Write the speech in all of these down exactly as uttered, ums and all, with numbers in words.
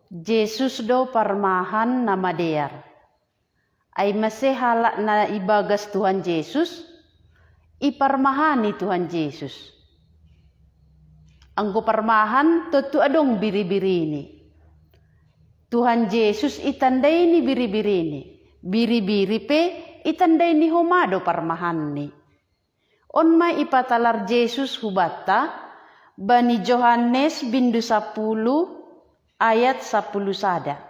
Jesus do parmahan na madear. Ai mase halak na ibagas Tuhan Jesus, iparmahani Tuhan Jesus. Anggo parmahan tontu adong biri-birini. Tuhan Jesus itandai ni biri-birini, biri-biri pe itandai ni homa do parmahanni. On ma ipatalar Jesus hubanta bani Johannes bindu sapuluh ayat sapuluh sada.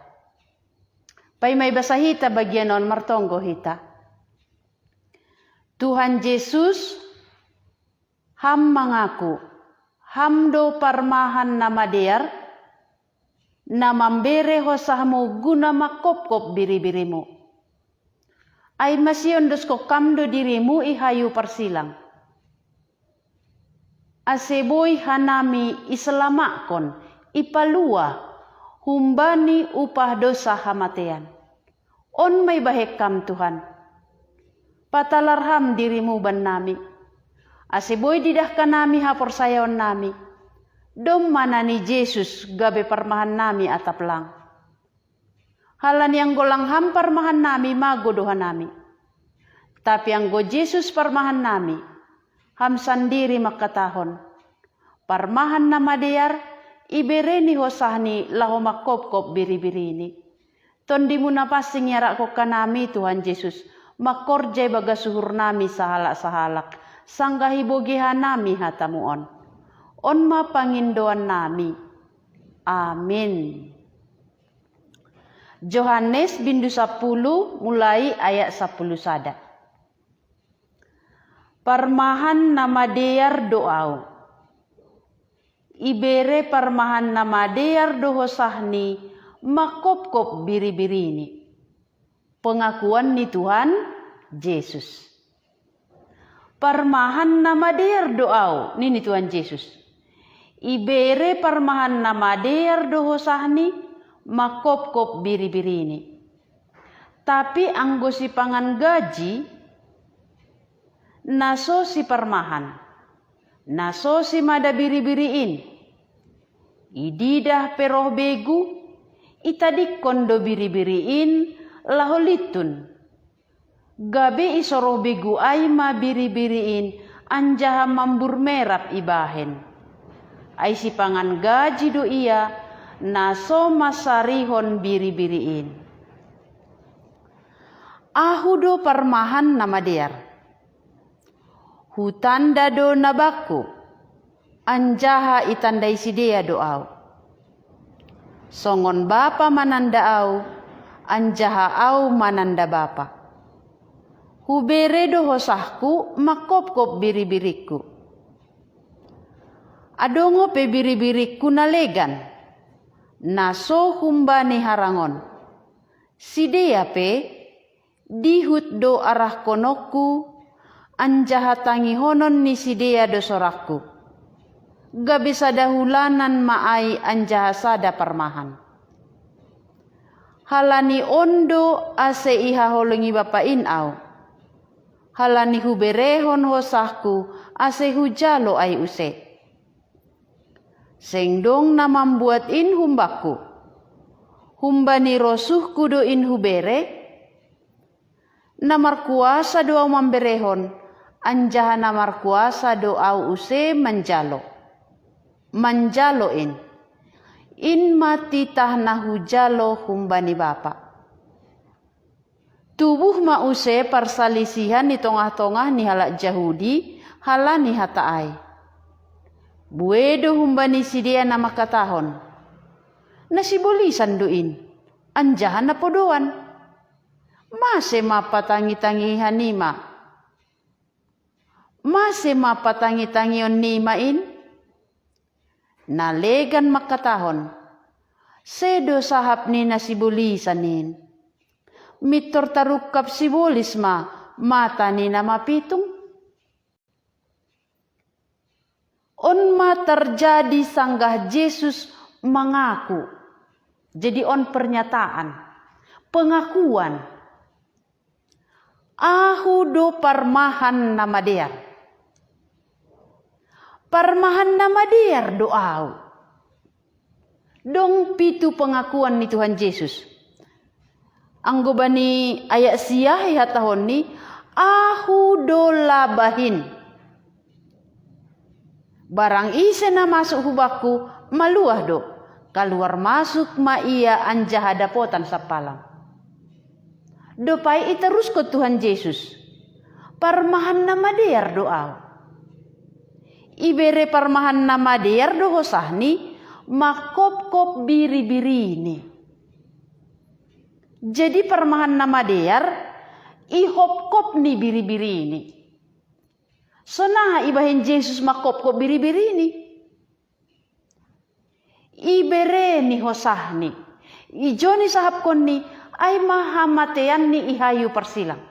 Paima ibasa hita bagian on, martonggo hita. Tuhan Jesus, Ham mangaku, Ham do parmahan na madear, na mambere hosahmu guna mangkopkop biri-birimu. Ai mase iondoskon Ham do dirimu i hayu parsilang, ase boi hanami iselamakkon, ipalua humbani upah dosa hamatean. On ma ibahen Ham, Tuhan. Patalar Ham dirimu bannami, ase boi didahkan nami haporsayaonnami. Domma na ni Jesus gabe parmahannami atap lang. Halani anggo lang Ham parmahannami, mago do hanami. Tapi anggo Jesus parmahannami, Ham sandiri mangkatahon, parmahan na madear, ibereni hosahni laho mangkopkop biri-birini. Tondimu na pansing iarakkon hanami, Tuhan Jesus, mangkorja ibagas uhurnami sahalak-sahalak, sanggah ibogei hanami hatamu on. On ma pangindoannami. Amin. Johannes bindu sapuluh, mulai ayat sapuluh sada. Parmahan na madear do Au. Ibere parmahan na madear do hosahni mangkopkop biri-birini. Pengakuan ni Tuhan Jesus. Parmahan na madear do Au, nini Tuhan Jesus. Ibere parmahan na madear do hosahni mangkopkop biri-birini. Tapi anggo sipangan gaji, na so siparmahan, na so simada biri-biri in, ididah pe roh begu, itadingkon do biri-biri in laho lintun. Gabe isoroh begu ai ma biri-biri in, anjaha mambur merap ibahen. Ai sipangan gaji do ia, na so mansarihon biri-biri in. Ahu do parmahan na madear. Hutanda do na bangku, anjaha itandai sidea do Au. Songon Bapa mananda Au, anjaha Au mananda Bapa. Hubere do hosahku mangkopkop biri-biringku. Adong ope biri-biringku na legan, na so humbani harang on. Sidea pe, dihut do arahkononku, anjaha tangihonon ni sidea do sorakku. Gabe sada hulanan ma ai anjaha sada parmahan. Halani on do ase ihaholongi Bapa in Au. Halani huberehon hosahku ase hujalo ai use. Seng dong na mambuat in humbakku. Humbani rosuhku do in hubere, na markuasa do Au mamberehon, anjaha na markuasa do Au use manjalo. Manjalo in. In ma titah na hujalo humbani Bapa. Tubuh ma use parsalisihan i tongah-tongah ni halak Jahudi halani hata ai. Bue do humbani sidea na mangkatahon, na sibolisan do in, anjaha na podoan. Mase ma patangi-tangi hanima? Mase ma patangi-tangion nima in? Na legan mangkatahon, sedo sahap ni na sibolisan in. Mintor tarungkap sibolis ma mata ni na mapitung. On ma tarjadi sanggah Jesus mangaku. Jadi on pernyataan, pengakuan. Ahu do parmahan na madear. Parmahan na madear do Au. Dong pitu pengakuan ni Tuhan Yesus. Anggo bani ayat sia ihatahon ni, "Ahu do labahin. Barang ise na masuk hu bakku, maluah do. Kaluar masuk ma ia anjaha dapotan sampalan." Dope itaruskon Tuhan Yesus, "Parmahan na madear do ahu." Ibere parmahan na madear do hosahni, mangkopkop biribirini. Jadi parmahan na madear, ihopkop ni biribirini. Sonaha ibahen Yesus mangkopkop biribirini? Ibere ni hosahni. Ijo ni sahapkonni, ai ma hamateanni i hayu parsilang.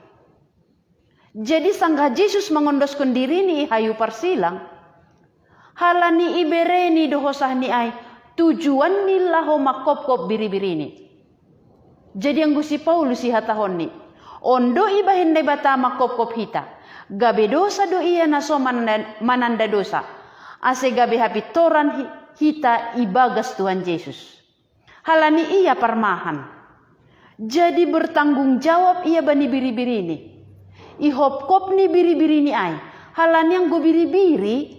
Jadi sanggah Yesus mangondoskon dirini i hayu parsilang, halani ibereni do hosahni ai, tujuanni laho mangkopkop biribirini. Jadi anggo si Paulus ihatahonni, on do ibahen Naibata mangkopkop hita, gabe dosa do ia na so mananda, mananda dosa, ase gabe hapintoran hita ibagas Tuhan Yesus. Halani ia parmahan. Jadi bertanggung jawab ia bani biribirini. Ihopkop ni biribirini ai, halani anggo biribiri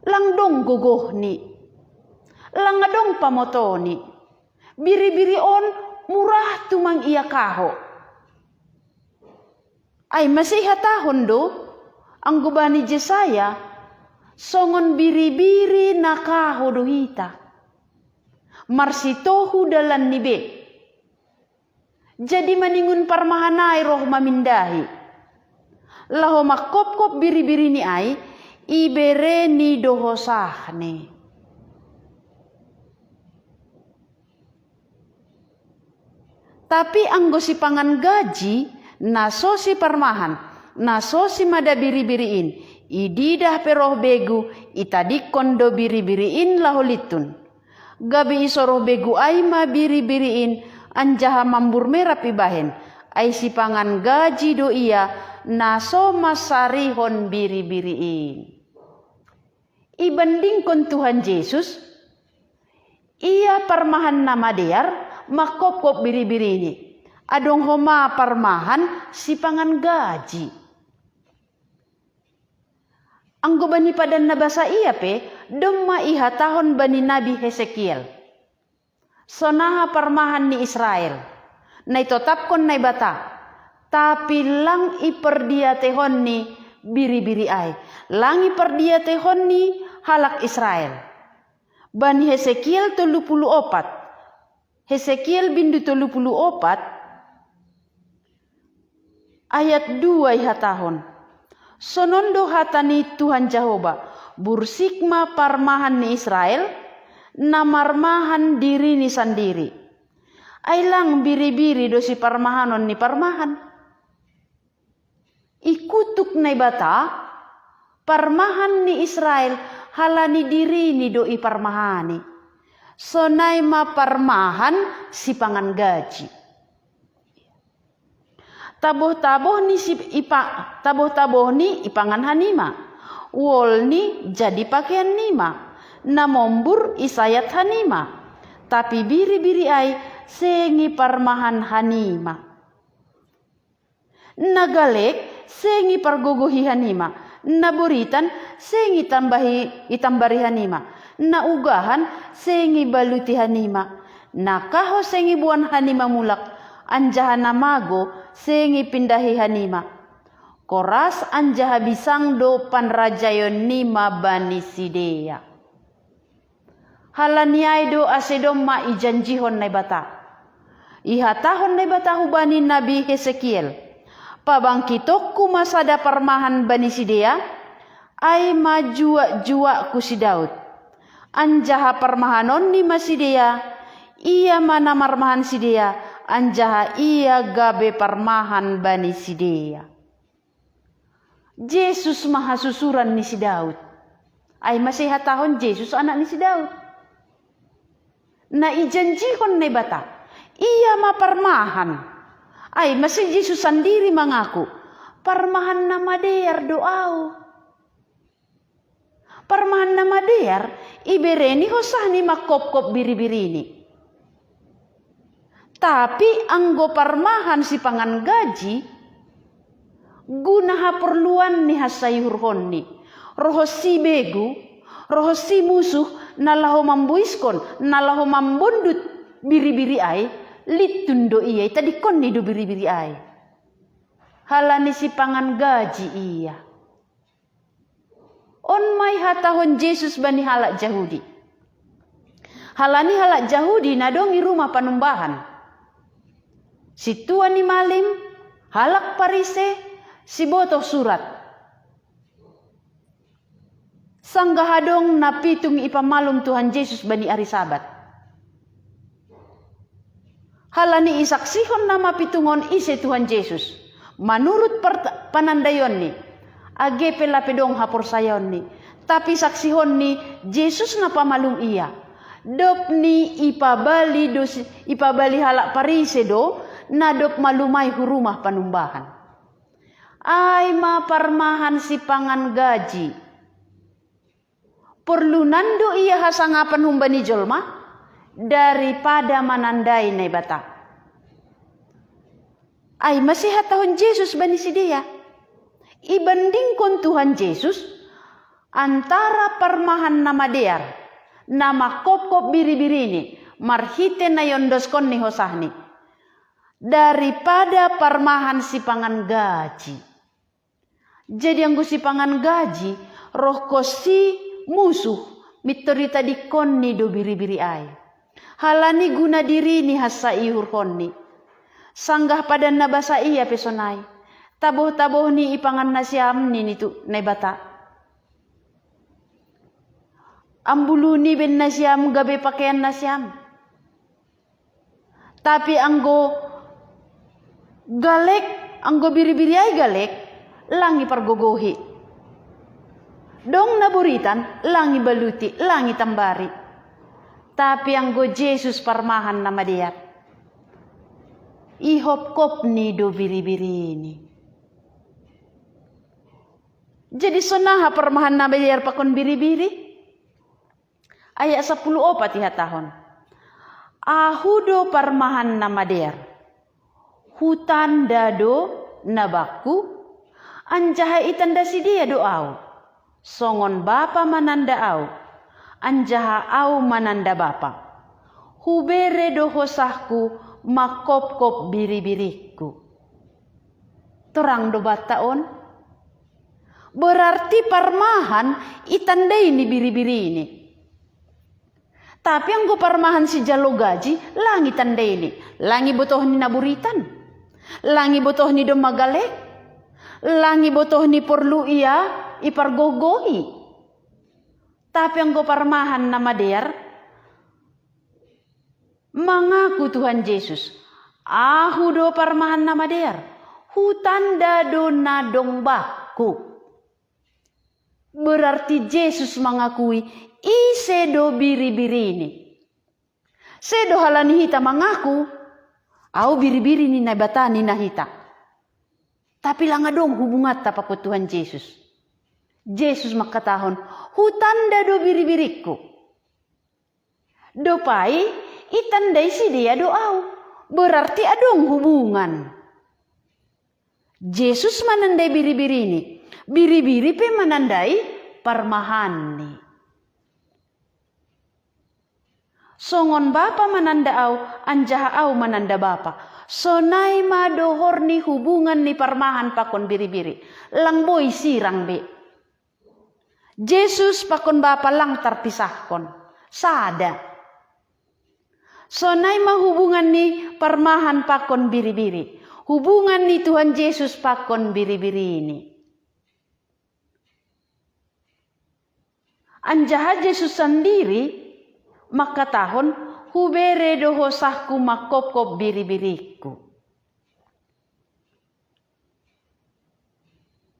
lang dong gogohni, lang adong pamotoni. Biribiri on murah tumang ia kaho. Ai mase ihatahon do, anggo bani Jesaya, songon biribiri na kaho do hita. Marsitohu dalanni be. Jadi maningon parmahan ai roh mamindahi. Laho mangkopkop biribirini ai, ibereni do hosahni. Tapi anggo sipangan gaji, na so siparmahan, na so simada biribiri in, ididah pe roh begu, itadingkon do biribiri in laho lintun. Gabe isoroh begu ai ma biribiri in, anjaha mambur merap ibahen, ai sipangan gaji do ia na so mansarihon biribiri in. Ibandingkon Tuhan Yesus, ia parmahan na madear mangkopkop biribirini. Adong homa parmahan sipangan gaji. Anggo bani padan na basa ia pe, domma ihatahon bani nabi Hesekiel. Sonaha parmahan ni Israel, na itotapkon Naibata, tapi lang ipardiatehonni biribiri ai, lang ipardiatehonni halak Israel. Bani Hesekiel tolu pulu opat, Hesekiel bindu tolu pulu opat, ayat dua ihatahon, sonon do hata ni Tuhan Jahowa, bursik ma parmahan ni Israel, na marmahan dirini sandiri. Ai lang biribiri do siparmahanon ni parmahan. Ikutuk Naibata parmahan ni Israel, halani dirini do iparmahani. Sonai ma parmahan sipangan gaji. Taboh-taboh ni si ipa, taboh-taboh ni ipangan hanima. Uol ni jadi pakean nima. Na mombur isayat hanima. Tapi biri-biri ai seng iparmahan hanima. Na galek seng ipargogohi hanima. Na boritan seng itambahi, itambari hanima. Na ugahan seng ibaluti hanima. Na kaho seng iboan hanima mulak, anjaha na mago seng ipindahi hanima. Koras anjaha bisang do panrajaon nima bani sidea. Halani ai do ase domma ijanjihon Naibata. Ihatahon Naibata hubani nabi Hesekiel, pabangkitonku ma sada parmahan bani sidea, ai ma juak-juakku si Daud. Anjaha parmahanonni ma sidea, ia ma na marmahan sidea, anjaha ia gabe parmahan bani sidea. Jesus ma hasusuran ni si Daud. Ai mase ihatahon Jesus anak ni si Daud. Na ijanjihon Naibata, ia ma parmahan. Ai mase Jesus sandiri mangaku, parmahan na madear do au. Parmahan na madear, Ibereni hosahni mangkopkop biribirini. Tapi anggo parmahan sipangan gaji, guna haporluanni hansai uhurhonni, rohonsi begu, rohonsi musuh, na laho mamboiskon, na laho mambondut biribiri ai, lintun do ia, itadingkonni do biribiri ai. Halani sipangan gaji ia. On ma ihatahon Jesus bani halak Jahudi. Halani halak Jahudi na dong i rumah panumbahan, sintua ni malim, halak Parise, sibotoh surat. Sanggah adong na pitung ipamalum Tuhan Jesus bani ari Sabat. Halani isaksihon na mapitung on ise Tuhan Jesus, manurut per-, panandaionni, age pe lape dong haporsayaonni, tapi isaksihonni Jesus na pamalum ia. Dob ni ipabali dos-, ipabali halak Parise do, na dob malum ai hu rumah panumbahan. Ai ma parmahan sipangan gaji. Porlunan do ia hasangapan humbani jolma, daripada manandai Naibata. Ai ma sihatahon Jesus bani sidea. Ibandingkon Tuhan Jesus antara parmahan na madear, na mangkopkop biribirini, marhite na iondoskon ni hosahni, daripada parmahan sipangan gaji. Jadi anggo sipangan gaji, rohkonsi musuh, mintor itadingkonni do biribiri ai. Halani guna dirini hansa iuhurhonni. Sanggah padan na basa ia pe sonai. Taboh-taboh ni ipangan nasiam nini tu Naibata. Ambulu ni ben nasiam gabe pakaian nasiam. Tapi anggo galek, anggo biribiri ai galek, lang ipargogohi. Dong na buritan, lang ibaluti, lang itambari. Tapi anggo Jesus parmahan na madear, ihopkopni do biribirini. Jadi sonaha parmahan na madear pakon biribiri? Ayat sapuluh opat ihatahon. Ahu do parmahan na madear. Hutanda do na bangku, anjaha itanda sidea do au. Songon Bapa mananda au, anjaha au mananda Bapa. Hubere do hosahku mangkopkop biribirikku. Torang do banta on? Berarti parmahan itandai ni biribiri ini. Tapi anggo parmahan sijalo gaji, lang itandai ni, lang ibotoh ni na buritan, lang ibotoh ni domma galek, lang ibotoh ni porlu ia ipargogohi. Tapi anggo parmahan na madear, mangaku Tuhan Jesus, ahu do parmahan na madear, hutanda do na dong bangku. Berarti Jesus mangakui, ise do biribiri ini. Sedo halani hita mangaku, au biribiri ni Naibata ninna hita. Tapi lang adong hubunganta pakon Tuhan Jesus. Jesus mangkatahon, hutanda do biribirikku. Dopai itandai sidea do au. Berarti adong hubungan. Jesus manandai biribiri ini. Biribiri pe manandai parmahanni. Songon Bapa mananda au, anjaha au mananda Bapa. Sonai ma dohor ni hubungan ni parmahan pakon biribiri. Lang boi sirang be. Jesus pakon Bapa lang tarpisahkon. Sada. Sonai ma hubungan ni parmahan pakon biribiri. Hubungan ni Tuhan Jesus pakon biribiri ini. Anjaha Jesus sandiri mangkatahon, hubere do hosahku mangkopkop biribirikku.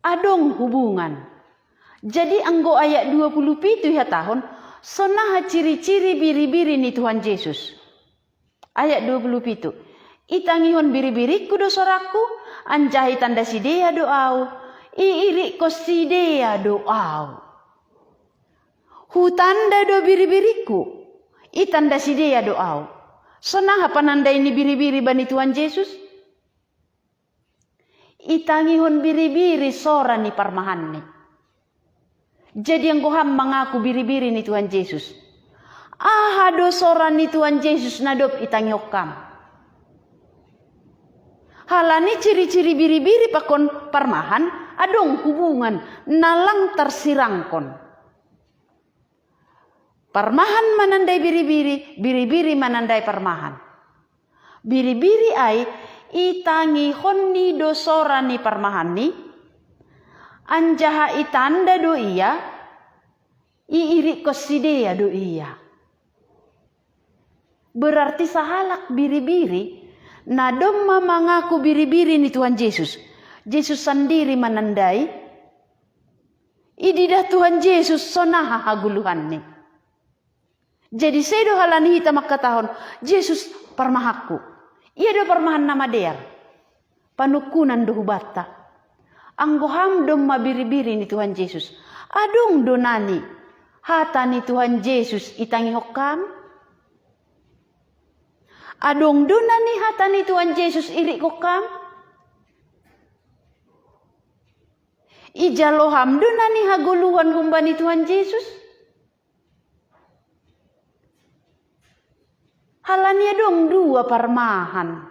Adong hubungan. Jadi anggo ayat dua puluh pitu ihatahon, sonaha ciri-ciri biribiri ni Tuhan Jesus. Ayat dua puluh pitu. Itangihon biribirikku do sorakku, anjaha itanda sidea do au, iirikkon sidea do au. Hutanda do biri-biriku, itanda sidea do au. Sonaha panandai ni biri-biri bani Tuhan Jesus? Itangihon biri-biri sora ni parmahanni. Jadi anggo ham mangaku biri-biri ni Tuhan Jesus, aha do sora ni Tuhan Jesus na dob itangihon ham? Halani ciri-ciri biri-biri pakon parmahan adong hubungan na lang tarsirangkon. Parmahan manandai biri-biri, biri-biri manandai parmahan. Biri-biri ai itangihonni do sora ni parmahanni, anjaha itanda do ia, iirikkon sidea do ia. Berarti sahalak biri-biri na domma mangaku biri-biri ni Tuhan Jesus, Jesus sandiri manandai, ididah Tuhan Jesus sonaha hagoluhanni. Jadi sedo halani hita mangkatahon, Jesus parmahanku. Ia do parmahan na madear. Panungkunan do hubanta. Anggo ham domma biri-biri ni Tuhan Jesus, adong do nani hata ni Tuhan Jesus itangihon ham? Adong do nani hata ni Tuhan Jesus irikkon ham? Ijalo ham do nani hagoluhan humbani Tuhan Jesus? Halani adong dua parmahan.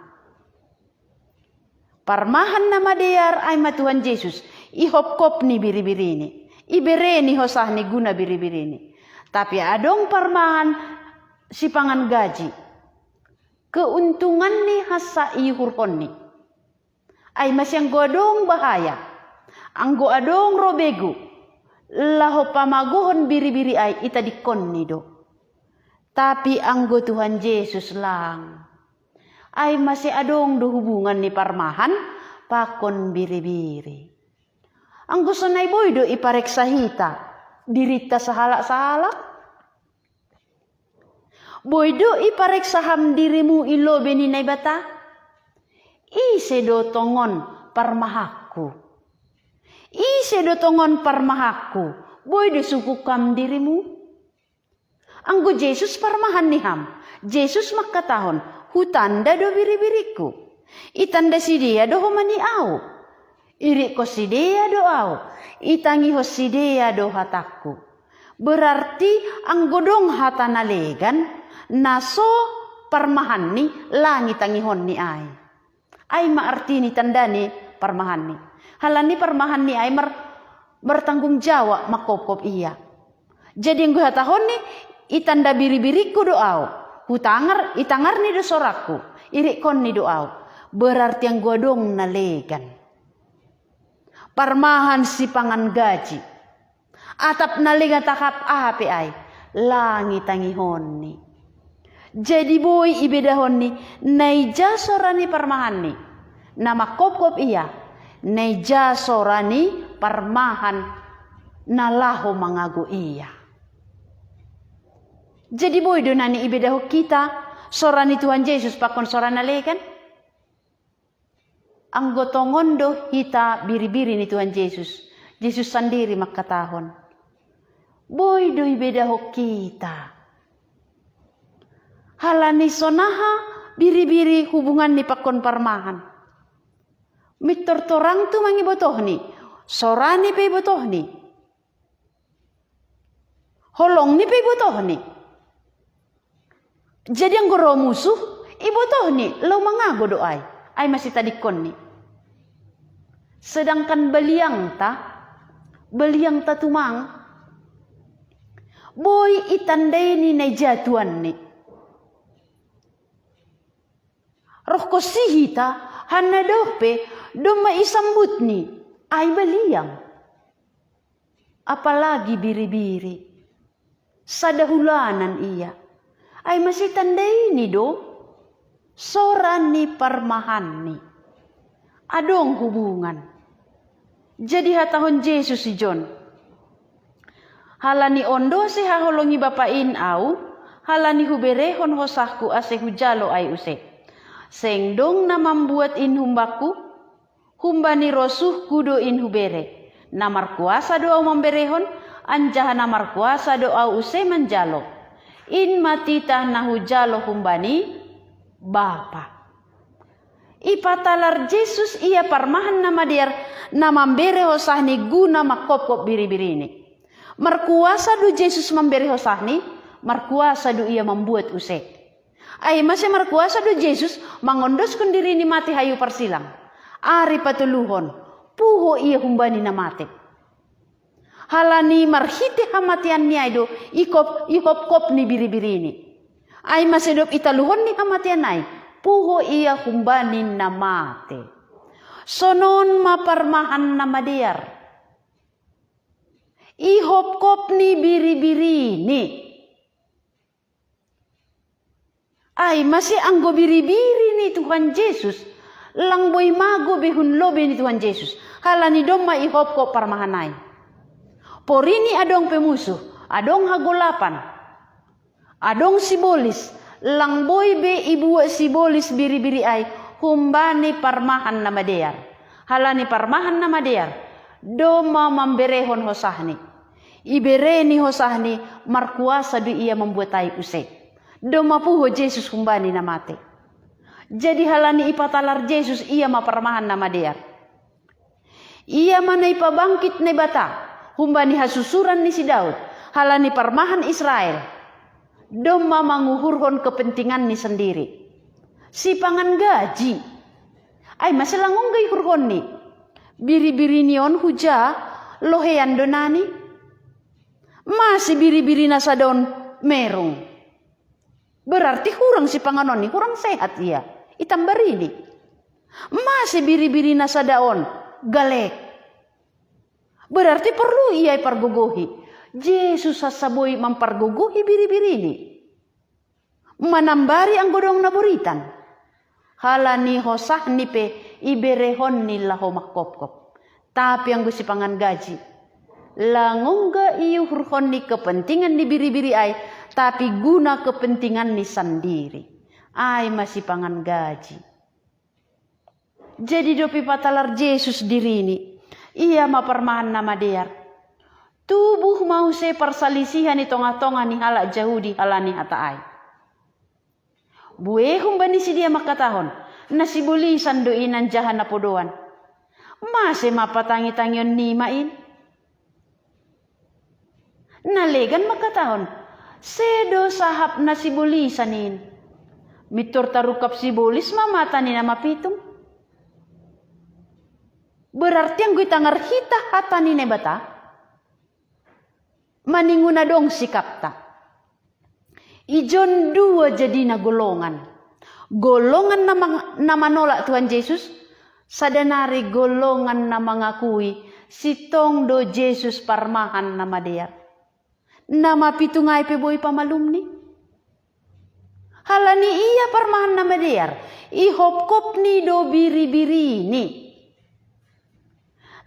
Parmahan na madear ai ma Tuhan Jesus, ihopkop ni biri-birini, ibereni hosahni guna biri-birini. Tapi adong parmahan sipangan gaji, keuntungan ni hansa iuhurhonni. Ai mase anggo adong bahaya, anggo adong ro begu, laho pamagohon biri-biri ai itadingkonni do. Tapi anggo Tuhan Jesus lang. Ai mase adong do hubungan ni parmahan pakon biri-biri. Anggo sonai boi do ipareksa hita dirinta sahalak-sahalak? Boi do ipareksa ham dirimu i lobei ni Naibata? Ise do tongon parmahanku? Ise do tongon parmahanku? Boi do sungkun ham dirimu? Anggo Jesus parmahan ni ham, Jesus mangkatahon, hutanda do biri-biringku. Itanda sidea do homa ni au. Irikkon sidea do au. Itangihon sidea do hatangku. Berarti anggo dong hata na legan, na so parmahanni lang itangihonni ai. Ai ma artini tandani parmahanni. Halani parmahanni ai mar, bertanggung jawab mangkopkop ia. Jadi anggo hatahonni, itanda biri-biringku do au. Hutangar, itangarni do sorangku. Irikkonni do au. Berarti anggo adong na legan. Parmahan sipangan gaji. Atap na legan tahap aha pe ai, lang itangihonni. Jadi boi ibedahonni, na ija sora ni parmahanni, na mangkopkop ia, na ija sora ni parmahan na laho mangago ia. Jadi boi do nani ibedahon hita, sora ni Tuhan Jesus pakon sora na legan? Anggo tongon do hita biri-biri ni Tuhan Jesus, Jesus sandiri mangkatahon, boi do ibedahon hita. Halani sonaha biri-biri hubunganni pakon parmahan. Mintor torang tumang ibotohni, sorani pe ibotohni. Holongni pe ibotohni. Jadi anggo ro musuh, ibotohni, laho mangago do ai, ai ma sitadingkonni. Sedangkan baliangta, baliangta tumang, boi itandai ni na ija tuanni. Rohkonsi hita, hana dope, domma isambutni, ai baliang. Apalagi biri-biri. Sada hulanan ia. Ai mase tandaini do, sora ni parmahanni. Adong hubungan. Jadi hatahon Jesus i Jon, halani on do ase haholongi Bapa in au, halani huberehon hosahku ase hujalo ai use. Seng dong na mambuat in humbakku, humbani rosuhku do in hubere. Na markuasa do au mamberehon, Anjaha na markuasa do Ahu use manjalo, in ma titah na hujalo humbani Bapa. Ipatalar Jesus ia parmahan na madear, na mambere hosahni guna mangkopkop biribirini. Markuasa do Jesus mambere hosahni, markuasa do ia mambuat use. Ai mase markuasa do Jesus mangondoskon dirini mate hayu parsilang. Ari patoluhon, puho ia humbani na mate. Halani marhite hamateanni ai do ihop, ihopkop ni biribirini. Ai mase dob italuhonni hamatean ai, puho ia humbani na mate. Sonon ma parmahan na madear. Ihopkop ni biribirini. Ai mase anggo biribiri ni Tuhan Jesus, lang boi mago be hun lobei ni Tuhan Jesus, halani domma ihopkop parmahan ai. Porini adong pemusuh, adong hagolapan, adong sibolis, lang boi be ibuat sibolis biribiri ai humbani parmahan na madear. Halani parmahan na madear, domma mamberehon hosahni. Ibereni hosahni, markuasa do ia mambuat ai use. Domma puho Jesus humbani na mate. Jadi halani ipatalar Jesus ia ma parmahan na madear. Ia ma na ipabangkit Naibata humbani hasusuran ni si Daud, halani parmahan Israel. Domma manguhurhon kepentinganni sandiri. Sipangan gaji. Ai mase lang ongga ihurhonni. Biribirini on huja, lohean do nani. Mase biribiri na sada on merung. Berarti hurang sipanganonni, hurang sehat ia. Itambarini. Mase biribiri na sada on galek. Berarti porlu ia ipargogohi. Jesus sasa boi mampargogohi biribirini. Manambari anggo dong na boritan. Halani hosahni pe iberehonni laho mangkopkop. Tapi anggo sipangan gaji, lang ongga iuhurhonni kepentingan ni biribiri ai, tapi guna kepentinganni sandiri. Ai ma sipangan gaji. Jadi dob ipatalar Jesus dirini, ia ma parmahan na madear. Tubuh ma use parsalisihan i tongah-tongah ni halak Jahudi halani hata ai. Buei humbani sidea mangkatahon, na sibolisan do in anjaha na podoan. Mase ma patangi-tangion nima in? Na legan mangkatahon, sedo sahap na sibolisan in. Mintor tarungkap sibolis ma mata ni na mapitung. Berarti anggo itangar hita hata ni Naibata, maningon adong sikapta. Ijon dua jadina golongan. Golongan na mang-, na manolak Tuhan Jesus, sada nari golongan na mangakui, sintong do Jesus parmahan na madear. Na mapitung ai pe boi pamalumni. Halani ia parmahan na madear, ihopkopni do biribirini.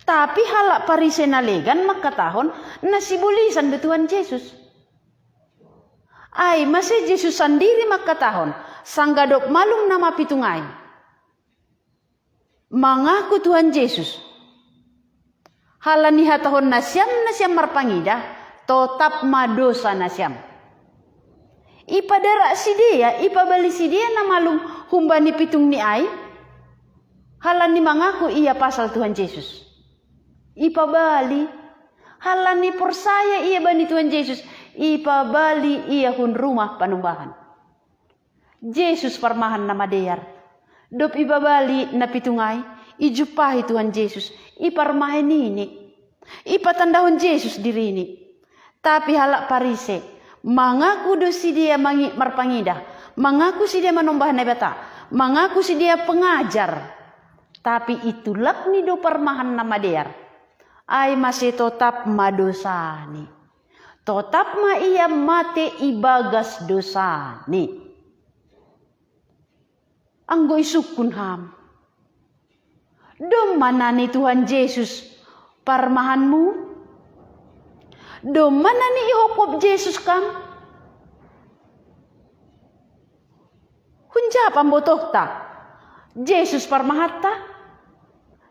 Tapi halak Parise na legan mangkatahon, na sibolisan do Tuhan Jesus. Ai mase Jesus sandiri mangkatahon, sanggah dob malum na mapitung ai. Mangaku Tuhan Jesus. Halani hatahon nasiam, nasiam marpangidah, totap ma dosa nasiam. Ipadarak sidea, ipabali sidea na malum humbani pitungni ai, halani mangaku ia pasal Tuhan Jesus. Ipabali, halani porsaya ia bani Tuhan Jesus, ipabali ia hun rumah panumbahan. Jesus parmahan na madear. Dob ipabali na pitung ai, ijumpahi Tuhan Jesus, iparmaen nini. Ipatandahon Jesus dirini. Tapi halak Parise, mangaku do sidea mangi-, marpangidah, mangaku sidea manombah Naibata, mangaku sidea pengajar. Tapi itulakni do parmahan na madear. Ai mase totap ma dosani. Totap ma ia mate ibagas dosani. Anggo isungkun ham, domma nani Tuhan Jesus parmahanmu? Domma nani ihopkop Jesus kam? Hunjap ambotohta, Jesus parmahanta?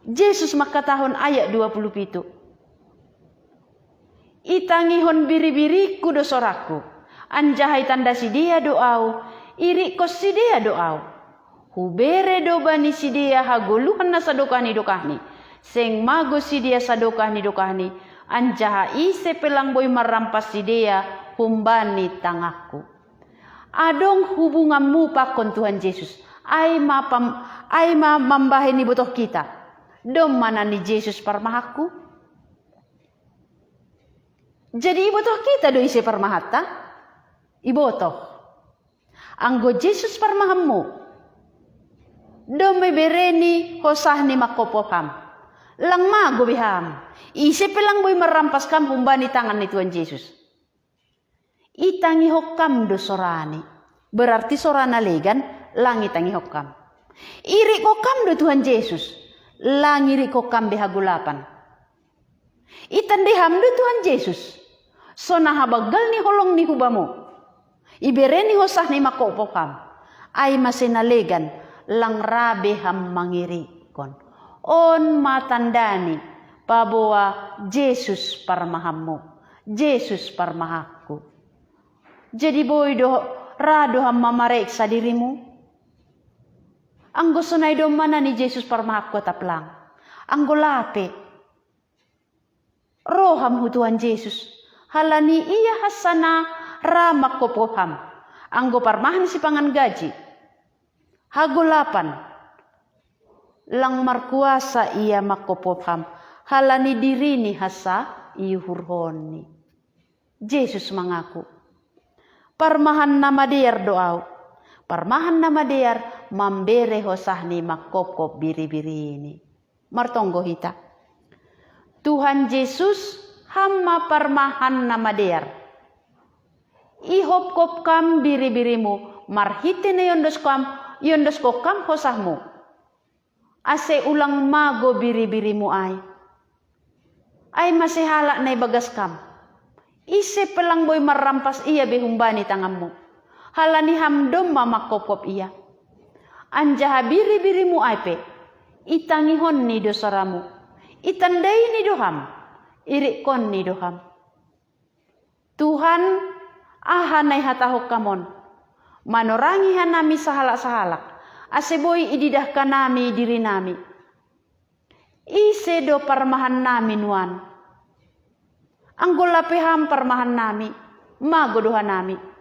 Jesus mangkatahon, ayat dua puluh pitu, Itangihon biri-biriku do sorakku, anjaha itanda sidea do au, irikkon sidea do au. Hubere do bani sidea hagoluhan na sadokah ni dokahni, seng mago sidea sadokah ni dokahni, anjaha ise pe lang boi marrampas sidea humbani tangangku. Adong hubunganmu pakon Tuhan Jesus, ai ma, pam, ai ma mambahen ibotoh hita. Domma na ni Jesus parmahanku. Jadi ibotoh hita do ise parmahanta? Ibotoh. Anggo Jesus parmahanmu, domma ibereni hosahni manghophop ham. Lang mago be ham. Ise pe lang boi marrampas ham humbani tangan ni Tuhan Jesus. Itangihon ham do sorani. Berarti sora na legan, lang itangihon ham. Irikkon ham do Tuhan Jesus. Lang irikkon ham be hagolapan. Itanda ham do Tuhan Jesus, sonang habanggal ni holong ni hubamu. Ibereni hosahni manghophop ham. Ai mase na legan, lang ra be ham mangirikkon. On ma tandani, paboa Jesus parmahanmu, Jesus parmahanku. Jadi boi do, ra do ham mamareksa dirimu? Anggo sonai domma na ni Jesus parmahanku atap lang. Anggo lape, ro ham hu Tuhan Jesus, halani ia hansana ra manghophop ham. Anggo parmahan sipangan gaji, hagolapan, lang markuasa ia manghophop ham, halani dirini hansa iuhurhonni. Jesus mangaku, parmahan na madear do au. Parmahan na madear mambere hosahni manghophop biri-birini. Martonggo hita. Tuhan Jesus, ham ma parmahan na madear. Ihophop ham biri-birimu marhite na iondoskon ham, iondoskon ham hosahmu. Ase ulang mago biri-birimu ai. Ai mase halak na ibagas ham. Ise pe lang boi marrampas ia be humbani tanganmu. Halani ham domma manghophop ia. Anjaha biri-birimu ai pe, itangihonni do soramu. Itandaini do ham. Irikkonni do ham. Tuhan, aha na ihatahon ham on? Manorangi hanami sahalak-sahalak, ase boi ididah hanami dirinami. Ise do parmahannami nuan? Anggo lape ham parmahannami, mago do hanami.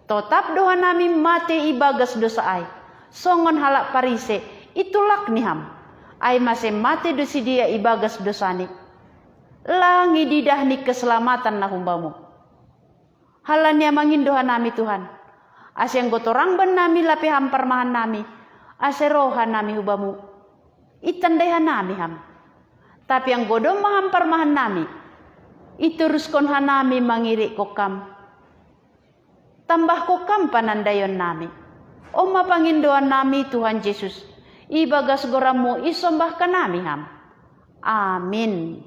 Totap do hanami mate ibagas dosa ai, songon halak Parise, itulak ni ham. Ai mase mate do sidea ibagas dosani. Lang ididah ni keselamatan na humbamu. Halani amangin do hanami Tuhan. Ase anggo torang bannami lape ham parmahannami, ase ro hanami hubamu. Itandai hanami ham. Tapi anggo domma ham parmahannami, itoruskon hanami mangirikkon ham. Tambahkon ham panandaionnami. On ma pangindoannami Tuhan Jesus. Ibagas goranmu isombah hanami ham. Amin.